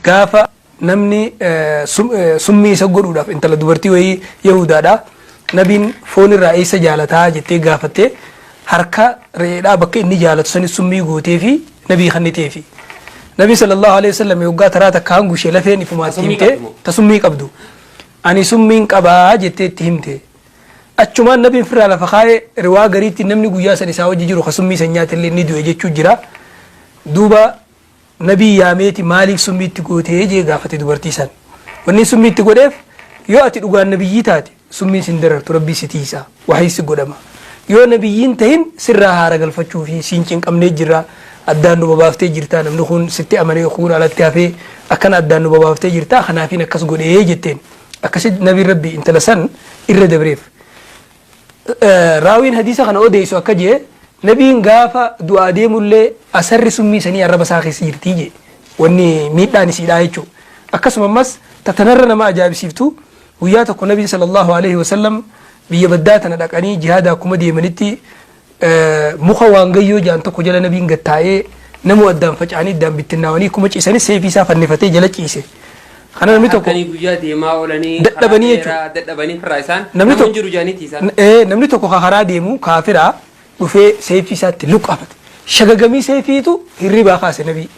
Gaafa namni summii isa godhuudhaaf intala dubartii wayii Yahudaadha. Nabiin foon irraa eessa jaalataa jettee gaafattee, harka re'eedhaa bakka inni jaalatu sanis summii gootee fi nabii kanniteefi. Nabi sallallahu alaihi wasallam yoggaa taraa takka hangushee lafeen ifumaatti Summii himte qabdu moo? Ta summii qabdu. Ani summiin qabaa jettee itti himte. Achumaan nabiin firraa lafa kaa'ee, riwaa gariitti namni guyyaa san isaa wajji jiru ka summii san nyaate illee ni du'e jechuu jira. Duuba nabii yaameeti, maaliif summii itti gootee jee gaafate dubartii san. Wanni summii itti godheef, yoo ati dhugaan nabiyyii taate summiin sin darartu, rabbii si tiisa, wahii si godhama. Yoo nabiyyiin tahin sirraa haara galfachuu fi siin cinqamnee jirra, addaan nu babaaftee jirta, namni kun sitti amanee kun alatti hafee, akkana addaan nu babaaftee jirta, kanaafiin akkas godhee jetteen. Akkasitti nabiin rabbii intala san irra dabreef. Raawiin hadiisa kana odeessu akka jee, nabiin gaafa du'aa deemullee asarri summii sanii arraba isaa keessa jirtii jee, wanni miidhaan isiidhaa jechuudha. Akkasuma ammas tatanarra nama ajaa'ibsiiftu, guyyaa tokko nabiin sallallahu alaihi wasallam biyya baddaa tana dhaqanii jihaada akkuma deemanitti, muka waangayyoo jaan tokko jala nabiin gattaa'ee, namu addaan faca'anii addaan bittinnaawanii akkuma ciisanis seefii isaa fannifatee jala ciise. Kana namni tokko Halkanii guyyaa deemaa oolanii Dadhabanii karaa dheeraa dadhabanii firraa isaan Namni namni tokko jiru jaaniiti isaan. Namni tokko ka karaa deemu kaafiraa dhufee seefii isaatti luqqaafate. Shagagamii seefiitu hirribaa kaase nabii.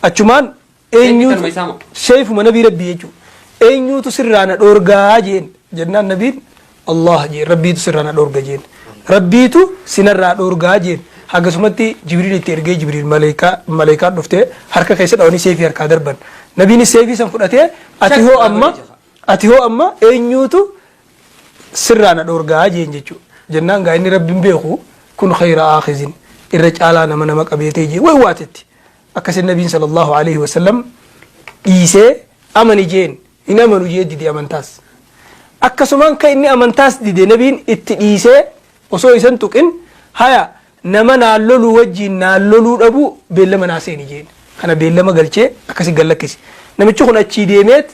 Achumaan eenyuutu Kanuma isaa moo? Seefuma nabii rabbii jechuudha. Eenyuutu sirraa na dhoorgaa jeen jennaan, nabiin Allah jeen, rabbiitu sirraa na dhoorga jeen. Rabbiitu sinarraa dhoorgaa jeen. Hagasumatti Jibriil itti ergee, Jibriil maleekaan dhuftee harka keessa dhawanii seefii harkaa darban. Nabiinis seefii san fudhatee, ati hoo amma eenyuutu sirraa na dhoorgaa jeen jechuudha. Jennaan gaa inni rabbiin beeku kun khayra aakhizin, irra caalaa nama nama qabeetee jee way waatetti. Akkasin nabiin sallallahu alaihi wasallam dhiisee, amani jeen, hin amanu jee dide amantaas. Akkasumaan kan inni amantaas dide, nabiin itti dhiisee osoo isan tuqin, haya nama naan loluu wajjiin naan loluu dhabu beellama naa seeni jeen. Kana beellama galchee akkasi gallakkisi. Namichi kun achii deemeet,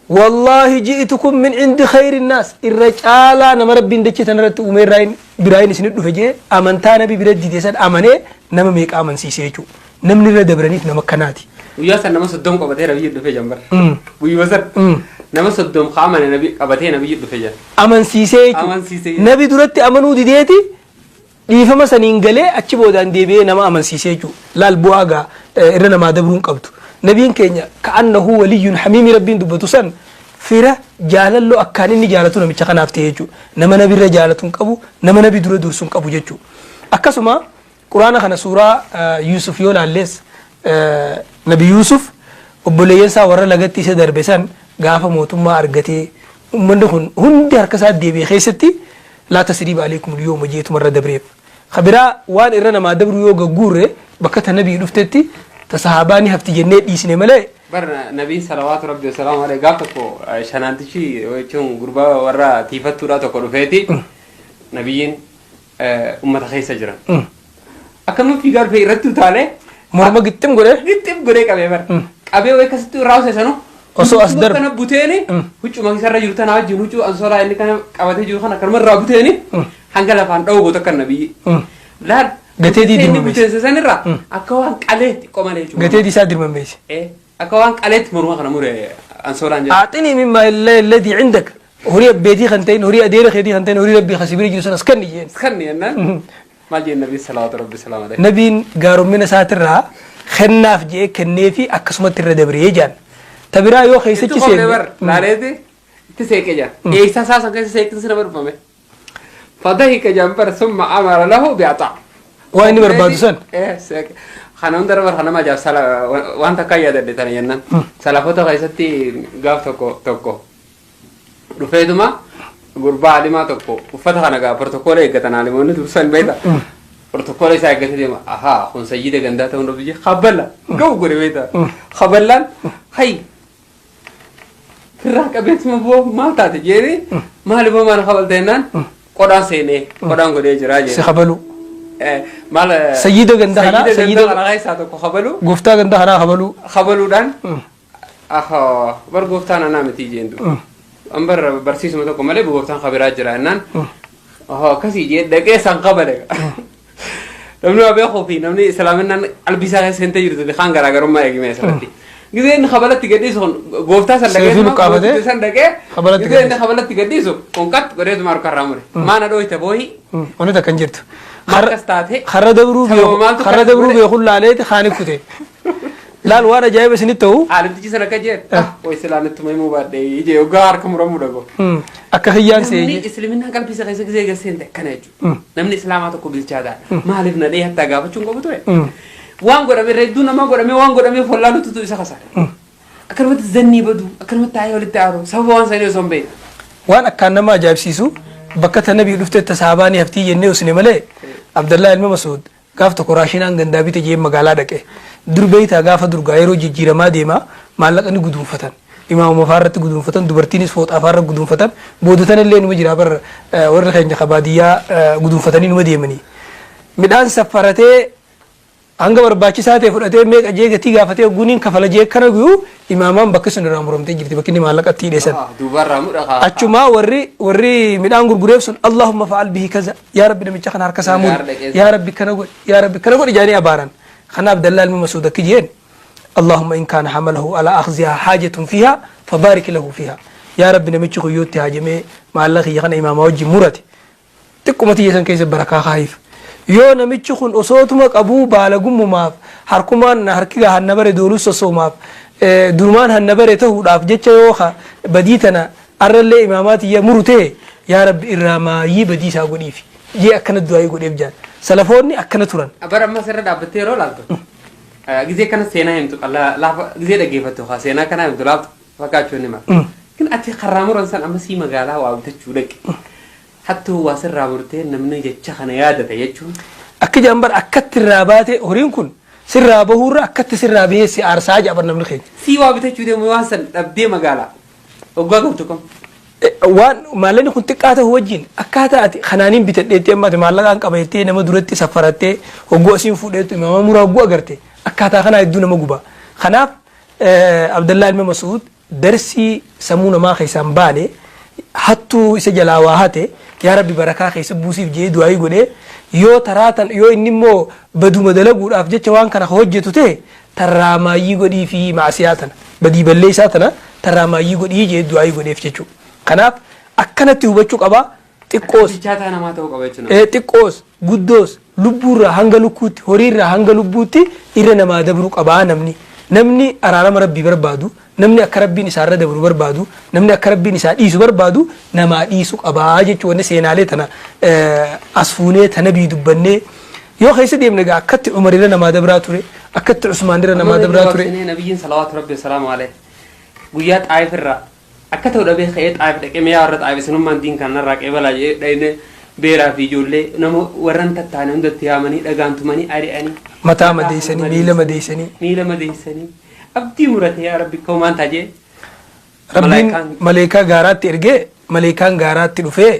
"Wallaahi ji'itukum min indi khayri naas, irra caalaa nama rabbiin dachee tanarratti uume irraa biraayin isinit dhufe" jee, amantaa nabi bira dide san amanee nama meeqa amansiise jechuudha. Namni irra dabraniif nama akkanaati. Guyyaa san nama 30 qabatee nabiyyi dhufe jambar. Guyyuma san nama 30 kaamane nabi qabatee nabiyyi dhufe jira. Amansiisee jechuudha. Amansiisee. Nabi duratti amanuu dideeti dhiifama saniin galee achi boodaan deebi'ee nama amansiisee jechuudha. Laal bu'aa gaa irra namaa dabruun qabdu. Nabiin keenya ka'annahu waliyyun hamiimi rabbiin dubbatu san, fira jaalalloo akkaan inni jaalatu namicha kanaaf ta'e jechuudha. Nama nabirra jaalatu hin qabu, nama nabi dura dursu hin qabu jechuudha. Akkasuma quraana kana suuraa Yuusuf yoo laallees, nabi Yuusuf obboleeyyan isaa warra lagatti isa darbe san gaafa mootummaa argatee uummanni kun hundi harka isaa deebi'e keessatti, "Laa tasriiba aleekum lyooma" jeetumarra dabreef. Kabiraa waan irra namaa dabru yoo gagguurre, bakka ta nabii dhuftetti ta sahaabaa ni hafti jennee dhiisne malee. Bar nabiin salawaatu rabbi wasalaamu alayhi gaaf tokko shanaantichi jechuun gurbaa warra tiifattuudha tokko dhufeeti, nabiyyiin ummata keessa jiran. Akkamiin fiigaa dhufee irratti utaalee morma gixxim godhee gixxim godhee qabee bara. Qabee wayii akkasitti irraa hojjetan. Osoo as darbu. Kana buteeni huccuma isarra jiru tanaa wajjin, huccuu ansoolaa inni kana qabatee jiru kana kanuma irraa buteeni hanga lafaan dha'u goota kan nabiyyi. Laal Gateetii inni dirmameesse. buteensa sanirraa akka waan qalee xiqqoo malee jechuudha. Gateetii isaa dirmameesse. Akka waan qaleetti morma kana mure ansoolaan jedhu. "Aaxinii mimmaa alladii cindak", horii abbeetii kan ta'in, horii adeera keetii kan ta'in, horii rabbii kan si bira jiru sanas kenni jeen. Kan jennaan maal jeen nabii salawaatu rabbi salaam alayhi? Nabiin gaaromina isaatirraa kennaaf jee kenneefi akkasumatti irra dabree jaan. Ta biraa yoo keessachi Itti qofne seenne bar laaleeti itti seeqee jira. Eessa isaa san keessa seeqinsi nama dhufame. Fadahika jambar summa amara lahu bi'ataa. Waan inni barbaadu san. Seeqe. Kana hunda bar kana majaaf sala waan takka yaadadhe tana jennaan. Salafota keessatti gaaf tokko tokko dhufeetuma gurbaa alimaa tokko uffata kana gaa protokoola eeggatan alimoonni dursan beekta. Protokoola isaa eeggatee deema. Ahaa, kun sayyida gandaa ta'uun dhabu jee kaballa ga'u godhe beekta. Kaballaan hay firraa qabeetuma boo maal taate jeeni, maali boo maal kabalte jennaan, qodhaan seenee qodhaan godhee jira Si jee. kabalu. Maal Sayyida ganda kanaa, sayyida ganda kanaa keessaa tokko kabalu. Gooftaa ganda kanaa kabaluu. Kabaluudhaan, ahaa, bar gooftaan anaa miti jeen du. An bar barsiisuma tokko malee gooftaan kabiraa jira jennaan. Ahaa, akkasii jee dhaqee san kabale. Namni waa beekuu fi namni islaaminaan qalbii isaa keessa seentee jirtu fi kaan garaagarummaa eegime asirratti. Gizee inni kabalatti gadhiisu kun gooftaa san dhaqee Seefii luqqaafatee san dhaqee kabalatti gizee inni gadhiisu. Kabalatti gadhiisu kun qat godheetuma harkarraa mure. Maana dhooyta boohi. Wanti takka hin jirtu. Akkas taate. Karra dabruu Sababa beeku maaltu karra akkas dabruu godhe? beekuun laaleeti kaani kute. Laal, waan ajaa'iba isinitti ta'u. Haalimtichi sana akka jee, ah, way silaan ittuma himuu baadhee ijee yoggaa harka muramuu dhago. Akka kiyyaan Namni seeyye. islaaminaa qalbii isa keessa gisee gaseente akkana jechuudha. Namni islaamaa tokko bilchaataadha. Maaliif na dhee hattaa gaafachuun qabu ture? Waan godhame irra hedduu namaa godhame, waan godhamee follaalutu isa kasaara. Akkanumatti zannii badu, akkanumatti taa'ee walitti aaru, sababa waan sanii osoo hin beekne. Waan akkaan nama ajaa'ibsiisu, bakka ta nabii dhufte tasaabaa ni haftii jennee usne malee, Abdallaa ilma Masuud gaaf tokko raashinaan gandaa bite jee magaalaa dhaqe. Dur beeytaa, gaafa durgaa yeroo jijjiiramaa deema maallaqa ni guduunfatan. Imaamuma faarratti guduunfatan, dubartiinis fooxaa faarra guduunfatan, boodatan illee numa jira bar, warri keenya ka baadiyyaa guduunfatanii numa deemanii. Midhaan saffaratee hanga barbaachisaa ta'e fudhatee, meeqa jee gatii gaafatee, guniin kafala jee kana guyyuu imaamaan bakki sun irraa muramtee jirti, bakki inni maallaqa itti hidhe san. Duubarraa mudha. Achumaa warri midhaan gurgureef sun, "Allahumma fa'al bihi kaza, yaa Rabbi namicha kana harka isaa muri, yaa Rabbi kana godhi, yaa Rabbi kana godhi" jaanii abaaran. Kanaaf Abdallaa ilma Masuud akki jeen, "Allahumma in kaana hamalahu ala akhziha haajatun fiha fabarik lahu fiha. Yaa Rabbi, namichi kun yoo itti haajamee maallaqa kiyya kana imaamaa wajjin murate, xiqquma tiyya san keessa barakaa kaayiif. Yoo namichi kun osootuma qabuu baalagummumaaf, harkumaan harki gaa hanna bare dooluu sossoomaaf, durumaan hanna bare ta'uudhaaf jecha yoo badii tana arrallee imaamaa tiyya muru ta'e, yaa Rabbi irraa maayyii badii isaa godhiifi" jee akkana du'aayii godheef jaan. Salafoonni akkana turan. Bara amma asirra dhaabbattee yeroo ilaaltu, gizee kana seenaa himtu, laafa gizee dhaggeeffattu, seenaa kana himtu laaftu fakkaachuu ni mala. Kin ati karraa muran san amma sii magaalaa waa bitachuu dhaqe. Hattuu waa sirraa murtee namni jecha kana yaadate jechuun. Akka jaan bar, akkatti irraa baate horiin kun sirraa bahuurra akkatti sirraa bahee si aarsaa jedha namni keenya. Sii waa bitachuu deemu waan san dhabdee magaalaa waggaa qabdu kam. Waan maallaqni kun xiqqaa ta'u wajjin akkaataa ati kanaaniin bitadheettee, amma ati maallaqaan qaba jettee nama duratti saffarattee, hogguu asiin fuudheettu imaama muraa hogguu agarte, akkaataa kanaa hedduu nama guba. Kanaaf Abdallaa ilma Masuud darsii sammuu namaa keessaan baane, hattuu isa jalaa waa hate, "Yaa Rabbi barakaa keessa buusiif" jee du'aayii godhee, yoo taraatan, yoo inni immoo baduma dalaguudhaaf jecha waan kana hojjetu ta'e, tarraa maayyii godhii fi maasiyaa tana, badii balleessaa tana tarraa maayyii godhii jee du'aayii godheef jechuudha. Kanaaf akkanatti hubachuu qaba, xiqqoos Bilchaataa namaa ta'uu qaba jechuudha. Xiqqoos guddoos, lubbuurraa hanga lukkuutti, horiirraa hanga lubbuutti irra namaa dabruu qabaa namni. Namni araarama Rabbii barbaadu, namni akka Rabbiin isaarra dabru barbaadu, namni akka Rabbiin isaa dhiisu barbaadu, namaa dhiisu qabaa jechuun. Wanni seenaalee tana as fuunee tana bii dubbannee yoo keessa deemne egaa, akkatti Umar irra namaa dabraa ture, akkatti Usmaan irra namaa dabraa ture. Nabiyyiin salawaatu Rabbi salaamu alayhi guyyaa Xaayif irraa akka ta'u dhabee ka'ee Xaayif dhaqee, miyaa warra Xaayif, isinummaan diin kanarraa qeebalaa jedhee dhayne, beeraa fi ijoollee nama warran tattaane hundatti yaamanii dhagaan tumanii ari'anii. Mataa madeessanii, miila madeessanii. Miila madeessanii, abdii murate, "Yaa Rabbi, ka'umaan taajee." Rabbiin maleekaa gaaraatti ergee, maleekaan gaaraatti dhufee,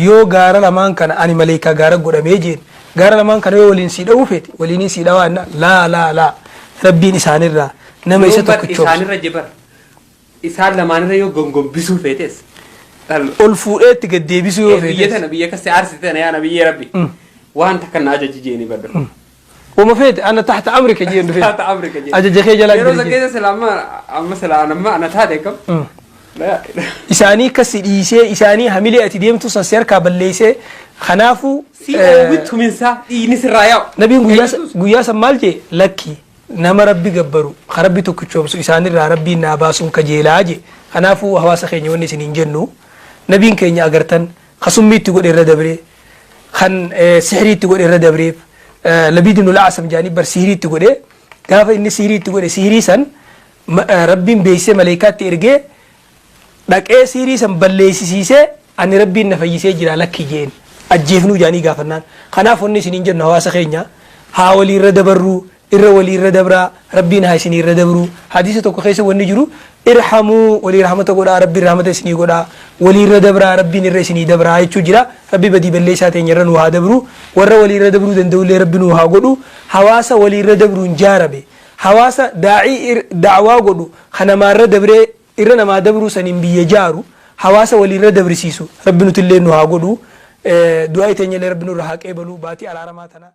"Yoo gaara lamaan kana ani maleekaa gaara godhamee jeen, gaara lamaan kana yoo waliin sii dha'uu feete, waliin sii dhawaa" inna, "Laa, laa, laa, Rabbiin isaanirraa nama isa tokkichoomsu." Isaanirra jibar, isaan lamaanirra yoo gongombisuu feetes. Ol fuudhee itti gad deebisuu yoo Biyya feetes. Tana biyya akkasii aarsite tana, yaa nabiyyee Rabbi, waan takka na ajaji jeeni badda. Wama feete, "Ana taxta amrika" jeen dhufee. Taata Afrika jeen. Ajaja kee jalaa Yeroo jira san jeen. keessa sila amma sila amma ana taate kam. Isaanii akkasi dhiisee, isaanii hamilee ati deemtu san si harkaa balleessee, kanaafuu Si oowwittu minsaa dhiigni sirraa yaa'u. Nabiin guyyaa san maal jee? "Lakki, nama Rabbi gabbaru, ka Rabbi tokkichoomsu isaanirraa Rabbiin naa baasuun kajeelaa" jee. Kanaafuu hawaasa keenya, wanni isiniin jennu, nabiin keenya agartan ka summii itti godhe irra dabree, kan sihirii itti godhe irra dabreef, Labiid ibn al-Asam jaanii bar sihirii itti godhe. Gaafa inni sihirii itti godhe, sihirii san Rabbiin beeksisee maleekaatti ergee, dhaqee sihirii san balleessisiisee, "Ani Rabbiin na fayyisee jira, lakki" jeen. Ajjeefnuu jaanii gaafannaan. Kanaaf wanni isiniin jennu, hawaasa keenya, haa waliirra dabarruu, irra waliirra dabraa, Rabbiin haa isinii irra dabruu. Hadiisa tokko keessa wanni jiru, "Irhamuu", walii rahmata godhaa, Rabbiin rahmata isinii godhaa, waliirra dabraa, Rabbiin irra isinii dabraa jechuu jira. Rabbi badii balleessaa teenya irra nuu haa dabruu, warra waliirra dabruu danda'ullee Rabbi nuu haa godhu. Hawaasa waliirra dabruun jaarame, hawaasa daa'ii da'waa godhu, kanamaarra dabree irra namaa dabruu saniin biyya jaaru, hawaasa waliirra dabrisiisu Rabbi nutillee nu haa godhu. Du'aa teenya illee Rabbi nurra haa qeebalu baatii araaramaa tana.